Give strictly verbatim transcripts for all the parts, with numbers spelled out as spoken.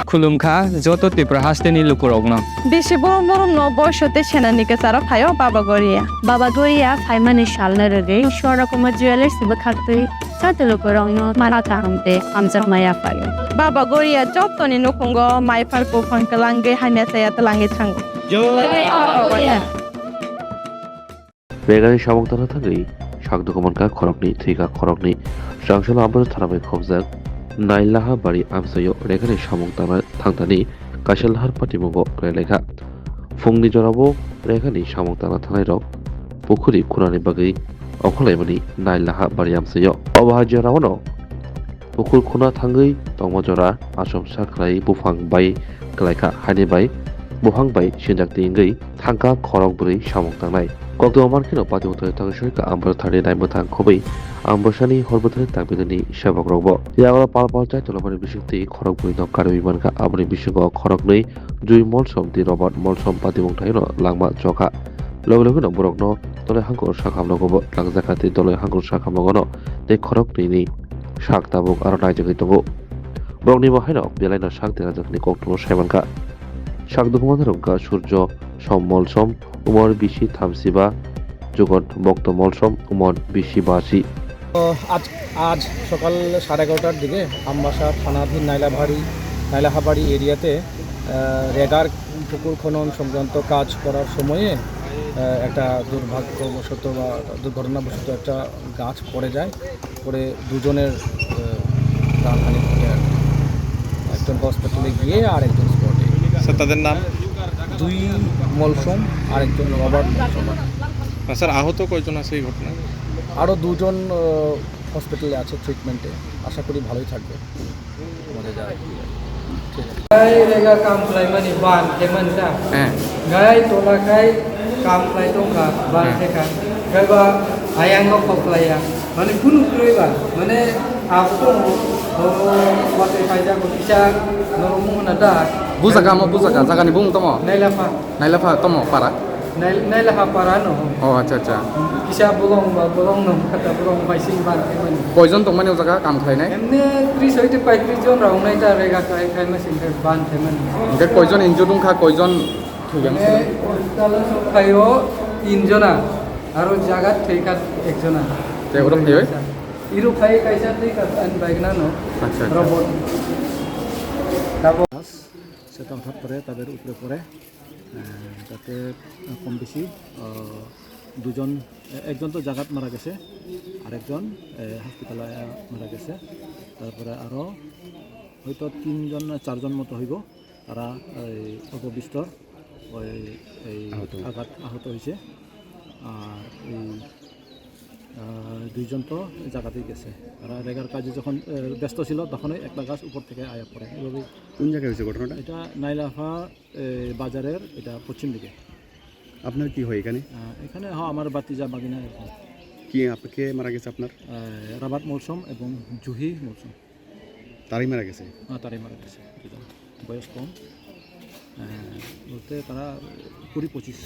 Khulumkha joto Tripura hasteni lukurokno. Bisi borom borom no boiso tei senani kwcharo phaio Baba Goria. Baba Goria phaimani salno rwgwi Swarna Kumar Jewellers ni bwkhaktwi joto lukurokno mara kaham tei hamjakma yaphaio. Baba Goria jotoni nukhungo maiphar buphang kwlangwi hamya chaya twlangwi thango. Regani samung tangna thangwi sak dukumankha khoroknwi, thwikha khoroknwi. Chwrangsalo Ambasa thana bai khobjak Nailaha bari amchaio regani samung tangna thangthani kaisa lahar patimungo kwlailaikha. Phungni jorao regani samung tangna thangnairok pukhuri khunani bagwi okhorlaimani Nailaha bari amchaio. Obo hai jorao no pukhur khuna thangwi tongma jora achomsa khlai buphang bai kwlaikha, haini bai buphang bai sinjak twi wngwi thangkha khorok bwrwi samung tangnai. Koktwma mankheno patimung thangwi thangwi soikha Ambasa thani nai mwthang khobwi Ambasani hor bwthani tangbilani sebakrokbo. Yagra pal pal chai tonglaimani bisingtwi khorok bwrwino karwi mankha, aboni bisingo khoroknwi Jui Molsom tei Robert Molsom patimung thaino langma chokha. Logi logino borokno Doloi Hangkur sakhamnogobo twlangjakha tei Doloi Hangkur sakhamnogono tei khoroknwini sak tabuk aro naijagwi tongo. Borokni bo haino belaino sak derajakni koktwmano saimankha. Sak dukumanrok wngkha Surjo Som Molsom, umor bisi thamsiba, Jugon Bokto Molsom, umor bisi basi. আজ আজ সকাল সাড়ে এগারোটার দিকে আমবাসা থানাধীন নাইলাভারি নাইলাহাবাড়ি এরিয়াতে আহ, রেগার পুকুর খনন সংক্রান্ত কাজ করার সময়ে আহ, একটা দুর্ভাগ্যবশত বা দুর্ঘটনাবশত একটা গাছ পড়ে যায়। পড়ে দুজনের আহ, প্রাণহানি ঘটে আর কি। একজন হসপিটালে গিয়ে আর একজন স্পটে। স্যার, তাদের নাম? দুই মলসম আর একজন রবার্ট মলসম। আর স্যার, আহত কয়জন আছে এই ঘটনায়? আরও দুজন আহ, হসপিটালে আছে ট্রিটমেন্টে, আশা করি ভালোই থাকবে। আমাদের যারা ঠিক আছে। Gai rega kam khlaimani ban khe mankha. Heh. Gai tola khai kam khlai tongkha, ban Heh. Khe kha. Gai ba ayang no khok khlaiya. Mane kunu kwrwi ba, mane abo tong o, o, wate khaijak o kisa norok mung hwnna da. Bujaka mo bujaka, jagani bumung tamo? Nailapha. Nailapha tomo para? Nai-, Nailapha para no. Oh, acha, acha. Kisa bolong ba, bolong no, kata bolong bai sing ban khe mani. Koijon tongmani o jaga kam khlainai? Emne tris hoite paitris jon rok nai ta rega khai, khai ma sing khai ban khai mani. Hingke koijon injured wngkha, koijon thwikha? Emne hospital o sok khai o tin jona, aro jaga thwikha ek jona. Te oro phaioi? Iru khai kaisa thwikha ani bike na no. Acha, acha. Robot. Tabo. সে তখন হঠাৎ করে তাদের উপরে পড়ে, আহ, তাতে কম বেশি, আহ, দুজন, এ-, একজন তো জাগাত মারা গেছে, আরেকজন, এ, হসপিটালে, আহ, মারা গেছে। তারপরে আরও হয়তো তিনজন না চারজন মতো হইব, তারা এই অল্প বিস্তর ওই এই আহত। আঘাত আহত হয়েছে। আর এই আহ, দুইজন তো জায়গাতেই গেছে। তারা রেগার কাজে যখন, আহ, ব্যস্ত ছিল, তখনই একটা গাছ উপর থেকে আয়া পড়ে। এভাবেই কোন জায়গায় হয়েছে ঘটনাটা? এটা নাইলাফা, এ, বাজারের এটা পশ্চিম দিকে। আপনার কি হয় এখানে? আহ, এখানে, হ্যাঁ, আমার ভাতিজা ভাগিনা এরকম। কি আপ-, কে মারা গেছে আপনার? আহ, রাবাত মৌসুম এবং জুহি মৌসুম। তারাই মারা গেছে? হ্যাঁ, তারাই মারা গেছে দুজন। বয়স কম। আহ, বলতে তারা কুড়ি পঁচিশ।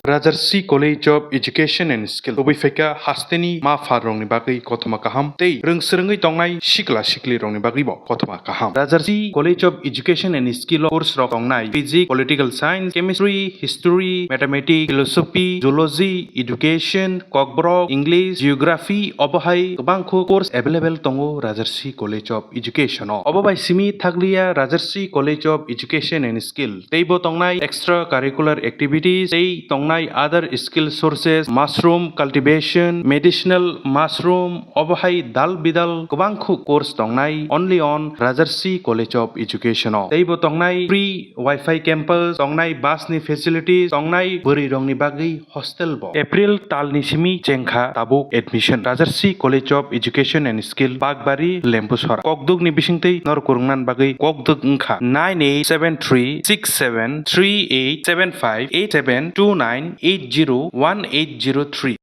Rajarsi College of Education and Skill. Tubui phaikha hasteni ma pha rokni bagwi kothoma kaham tei rwng swrwngwi tongnai sikla sikli rokni bagwibo kothoma kaham. Rajarsi College of Education and Skill o course rok tongnai Physics, Political Science, Chemistry, History, Mathematics, Philosophy, Zoology, Education, Kokborok, English, Geography, obo hai kwbangkho course available tongo Rajarsi College of Education o. Obo bai simi thakliya Rajarsi College of Education and Skill. Teibo tongnai extra curricular activities, tei tongnai other skill sources, mushroom cultivation, medicinal mushroom, obo hai dal bidal kwbangkho course tongnai only on Rajarsi College of Education o. Teibo tongnai free Wi-Fi campus, tongnai bus ni facilities, tongnai bwrwi rokni bagwi hostel bo. April talni simi chengkha tabuk admission. Rajarsi College of Education and Skill, Bakbari, Lembusora. Kokdukni bisingtwi norok kwrwngna bagwi kokduk wngkha nine eight seven three six seven three eight seven five eight seven two nine eight zero one eight zero three.